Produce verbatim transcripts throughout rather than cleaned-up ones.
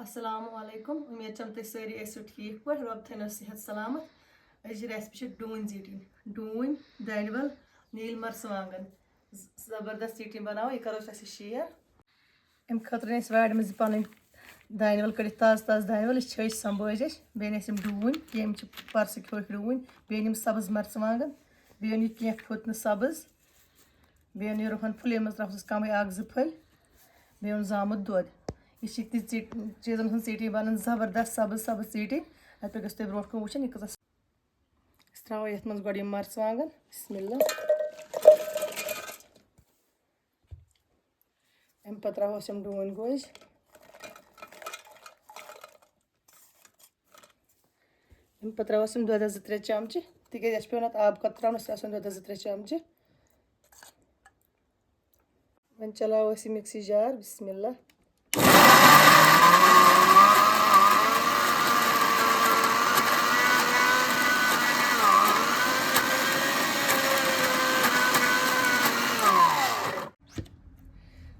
السلام علیکم، امید چھم تُہۍ سٲری ٲسِو ٹھیٖک پٲٹھۍ، رۄب تھٲینو صحت سلامت۔ أزچہِ recipe چھِ ڈوٗنۍ ژیٖٹِنۍ، ڈوٗنۍ، دانہِ ول، نیٖلۍ مرژٕوانٛگن، ز-، زبردست ژیٖٹِنۍ بناوو، یہِ کرو أسۍ تۄہہِ سۭتۍ share۔ امہِ خٲطرٕ أنۍ اسہِ وارِ منٛز یہِ پنٕنۍ دانہِ ول کٔڑِتھ، تازٕ تازٕ دانہِ ول، یہِ چھِ أسۍ سمبٲجۍ أسۍ، بیٚیہِ أنۍ اسہِ یِم ڈوٗنۍ، یِم چھِ پرسہٕ کھیٚو أسۍ ڈوٗنۍ، بیٚیہِ أنۍ یِم سبٕز مرژٕوانٛگن، بیٚیہِ اوٚن یہِ کینٛہہ پھُت نہٕ سبٕز، بیٚیہِ اوٚن یہِ رُہن پھُلیمٕژ ترٛاوسَس کَمٕے اَکھ زٕ پھٔلۍ، بیٚیہِ اوٚن زامُت دۄد۔ یہِ چھِ تِژھ ژیٖٹ-، چیٖزَن ہٕنٛز ژیٖٹِنۍ بَنان زبردست سبٕز سبٕز ژیٖٹِنۍ۔ اَتھ پٮ۪ٹھ گژھِ تۄہہِ برونٛٹھ کُن وٕچھُن یہِ کۭژاہ۔ أسۍ ترٛاوو یَتھ منٛز گۄڈٕ یِم مَرژٕوانٛگَن۔ بسم اللہ۔ اَمہِ پَتہٕ ترٛاوہوس یِم ڈوٗنۍ گوجہِ۔ اَمہِ پَتہٕ ترٛاوہوس یِم دۄدَس زٕ ترٛےٚ چمچہٕ، تِکیٛازِ اَسہِ چھُ پیوٚمُت اَتھ آب قطرٕ ترٛاوُن، اَسہِ چھِ آسان دۄدَس زٕ ترٛےٚ چمچہٕ۔ وۄنۍ چلاوو أسۍ یہِ mixie jar، بسم اللہ۔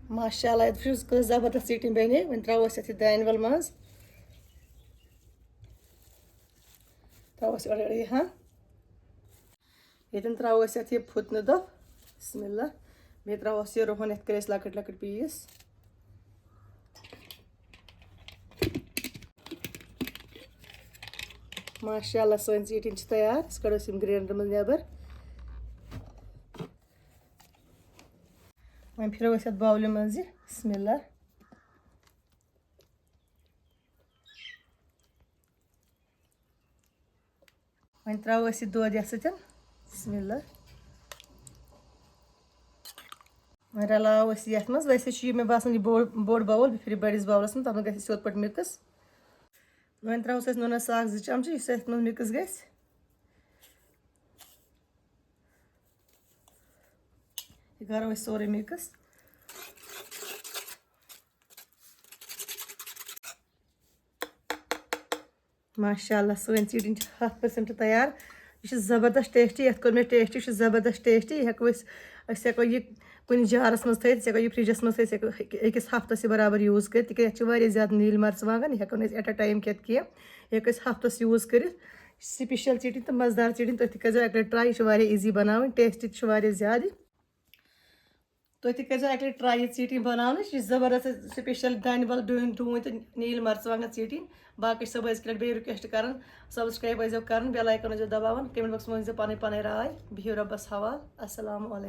ماشاء اللہ، یَتھ وٕچھِو کۭژ زبردست ژیٖٹِنۍ بَنے۔ وۄنۍ ترٛاوو أسۍ یَتھ یہِ دانہِ وَل منٛز۔ ترٛاوو أسۍ اورٕ یورٕ یہِ ہا۔ ییٚتٮ۪ن ترٛاوو أسۍ یَتھ یہِ پھُتنہٕ دۄپھ۔ بسم اللہ۔ بیٚیہِ ترٛاوو أسۍ یہِ رُہَن، یَتھ کٔرۍ اَسہِ لۄکٕٹۍ لۄکٕٹۍ piece۔ ماشاء اللہ، سٲنۍ ژیٖٹِنۍ چھِ تیار۔ أسۍ کَڑو أسۍ یِم grinder منٛز نٮ۪بر۔ وۄنۍ پھِرو أسۍ اَتھ bowlہِ منٛز یہِ۔ بسم اللہ۔ وۄنۍ ترٛاوو أسۍ یہِ دۄد یَتھ سۭتۍ۔ بسم اللہ۔ وۄنۍ رَلاوو أسۍ یَتھ منٛز۔ ویسے چھُ یہِ مےٚ باسان یہِ بوٚڑ، بوٚڑ bowl، بہٕ پھِرٕ بٔڑِس bowlَس منٛز، تَتھ منٛز گژھِ یہِ سیوٚد پٲٹھۍ mix۔ وۄنۍ ترٛاووس أسۍ نُنَس اَکھ زٕ چمچہٕ، یُس یَتھ منٛز mix گژھِ۔ یہِ کَرو أسۍ سورُے mix۔ ماشاء اللہ، سٲنۍ ژیٖٹِنۍ چھِ ہَتھ percent تیار۔ یہِ چھِ زبردست tasty، یَتھ کوٚر مےٚ taste، یہِ چھِ زبردست tasty۔ یہِ ہٮ۪کو أسۍ، أسۍ ہٮ۪کو یہِ کُنہِ جارَس منٛز تھٲیِتھ، أسۍ ہٮ۪کو یہِ فرٛجَس منٛز تھٲیِتھ، أسۍ ہٮ۪کو أکِس ہفتَس یہِ برابر use کٔرِتھ، تِکیٛازِ یَتھ چھِ واریاہ زیادٕ نیٖلۍ مرژٕوانٛگَن، یہِ ہٮ۪کو نہٕ أسۍ at a time کھٮ۪تھ کینٛہہ، یہِ ہٮ۪کو أسۍ ہفتَس use کٔرِتھ۔ Special ژیٖٹِنۍ تہٕ مَزٕدار ژیٖٹِنۍ، تُہۍ تہِ کٔرۍزیو اَکہِ لَٹہِ try، یہِ چھِ واریاہ easy بَناوٕنۍ، tasty تہِ چھِ واریاہ زیادٕ۔ تُہۍ تہِ کٔرۍزیو اَکہِ لَٹہِ try یہِ ژیٖٹِنۍ بَناونٕچ۔ یہِ چھِ زبردست special دانہِ وَل، ڈوٗنۍ، ڈوٗنۍ تہٕ نیٖلۍ مَرژٕوانٛگَن ژیٖٹِنۍ۔ باقٕے چھِ سو بہٕ أزکہِ لَٹہِ بیٚیہِ request کَران، subscribe ٲسۍزیو کَران، bell icon ٲسۍزیو دَباوان، comment box منٛز ؤنۍزیو پَنٕنۍ پَنٕنۍ راے۔ بِہِو رۄبَس حوال۔ السلام علیکم۔